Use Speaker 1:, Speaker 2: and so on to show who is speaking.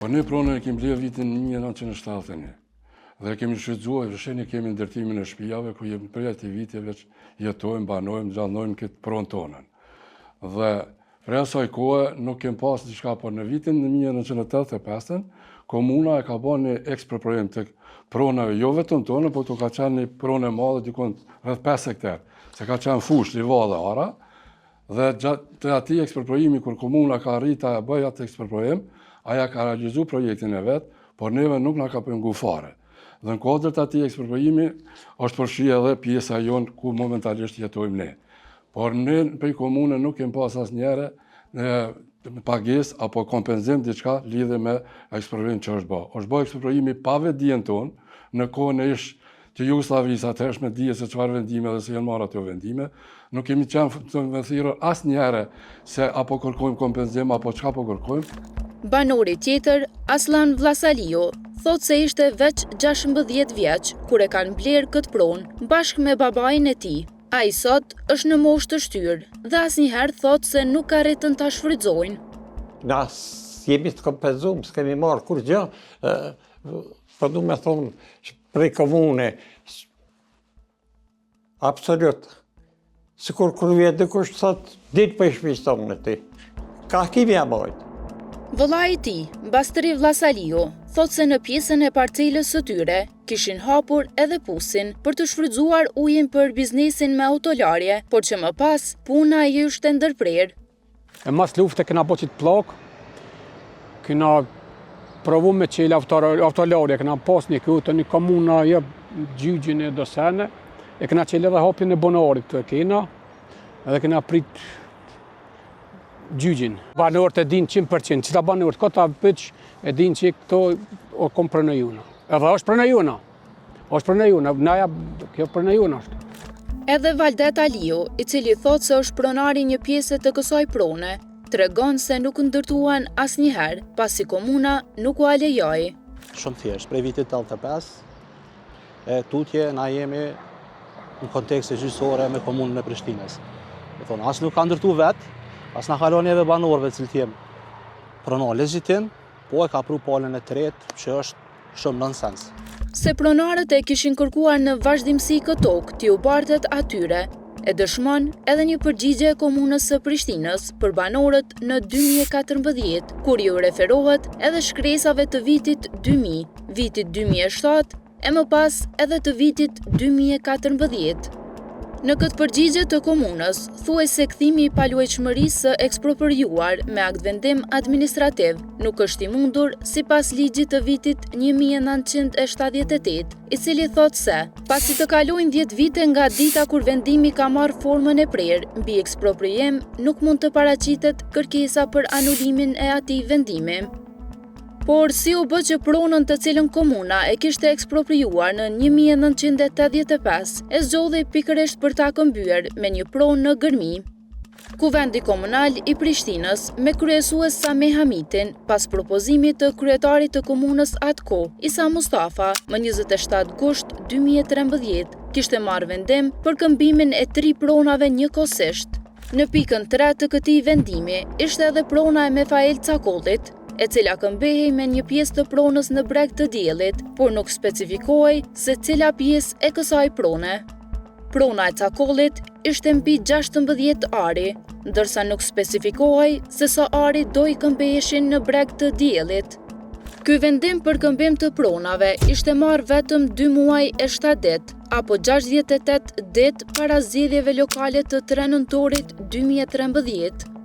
Speaker 1: Po ne pronën e kemi blerë vitin 1971 dhe e kemi shfrytëzuar dhe sheni kemi ndërtimin e shtëpiave ku jemi prej atij viti veç jetojmë, banojmë, gjallnojmë këtë pronë tonën. Dhe prej asaj kohe nuk kemi pas diçka, por në vitin 1985 komuna e ka bërë një eksproprim të pronave, jo vetëm tonën, por të ka qenë një pronë e madhe dikun rreth 5 hektar, se ka qenë fushë, livadhe, ara, Dhe gjatë të atij ekspropriimi, kur komuna ka arritë ta bëjë atë eksproprim, aja ka realizu projektin e vet, por neve nuk na ka pengu fare. Dhe në kuadër të atij ekspropriimi është përfshi edhe pjesa jonë ku momentalisht jetojmë ne. Por ne prej komune nuk kemi pas asnjëherë në pagesë apo kompenzim diçka lidhje me eksproprim që është bë. Është bë ekspropriimi pa vetëdijen tonë, në kohën e ish të Jugosllavisë atëhershme dihet se çfarë vendime dhe se janë marrë ato vendime. Nuk kemi qenë të me thirrur asnjëherë se apo kërkojmë kompenzim apo çka po kërkojmë.
Speaker 2: Banori tjetër, Asllan Vllasaliu, thotë se ishte veç 16 vjeç kur e kanë blerë këtë pronë bashkë me babain e tij. Ai sot është në moshë të shtyrë dhe asnjëherë thotë se nuk arritën ta shfrytëzojnë.
Speaker 3: Na s'jemi të kompenzum, s'kemi marrë kurgjë, Po du me thonë, që prej komune, absolut, sikur kur vjen dikush të thotë, dil prej shpisë tonë ti, ka kimi a bojt.
Speaker 2: Vëllai i tij, Bastri Vllasaliu, thotë se në pjesën e parcelës së tyre kishin hapur edhe pusin për të shfrytëzuar ujin për biznesin me autolarje, por që më pas puna i është ndërprerë.
Speaker 4: E mas lufte kena bo qitë pllakë, kena provu me qelë autolarje, kena pas një këtu, një komuna jep gjygjin e do sene, e kena qelë edhe hapjen e bunarit të kena, edhe kena prit gjygjin. Banorët e din 100%, qëta banorët, këta pyq e din që këto o kom pronë jona. Edhe është pronë jona. Është pronë jona, naja, kjo pronë jona është.
Speaker 2: Edhe Valdet Aliu, i cili thotë se është pronari një pjese të kësaj prone, tregon se nuk ndërtuan asnjëherë, pasi komuna nuk ua lejoi.
Speaker 5: Shumë thjesht, prej vitit 85, e tutje na jemi në kontekste gjyqësore me komunën e Prishtinës. Me thonë, as nuk ka ndërtu vetë, as na ka lon neve banorëve të cilët jem pronar legjitim, po e ka pru palën e tretë që është Shumë nonsens.
Speaker 2: Se pronarët e kishin kërkuar në vazhdimësi këtë tokë t'iu bartet atyre, e dëshmon edhe një përgjigje e Komunës së Prishtinës për banorët në 2014, kur iu referohet edhe shkresave të vitit 2000, vitit 2007 e më pas edhe të vitit 2014. Në këtë përgjigje të komunës, thuhej se kthimi i paluajtshmërisë së ekspropriuar me aktvendim administrativ nuk është i mundur sipas ligjit të vitit 1978, i cili thotë se, pasi të kalojnë 10 vite nga dita kur vendimi ka marrë formën e prerë mbi ekspropriim, nuk mund të paraqitet kërkesa për anulimin e atij vendimi. Por, si u bë që pronën të cilën komuna e kishte ekspropriuar në 1985, e zgjodhi pikërisht për ta këmbyer me një pronë në Gërmi? Kuvendi Komunal i Prishtinës, me kryesues Sami Hamitin, pas propozimit të kryetarit të komunës atë kohë, Isa Mustafa, më 27 gusht 2013, kishte marrë vendim për këmbimin e tri pronave njëkohësisht. Në pikën 3 të këtij vendimi, ishte edhe prona e Mefail Cakollit, e cila këmbehej me një pjesë të pronës në breg të diellit, por nuk specifikohej se cila pjesë e kësaj prone. Prona e Cakollit ishte mbi 16 ari, ndërsa nuk specifikohej se sa ari do i këmbeheshin në breg të diellit. Ky vendim për këmbim të pronave ishte marrë vetëm 2 muaj e 7 ditë, apo 68 ditë para zgjedhjeve lokale të 3 nëntorit 2013.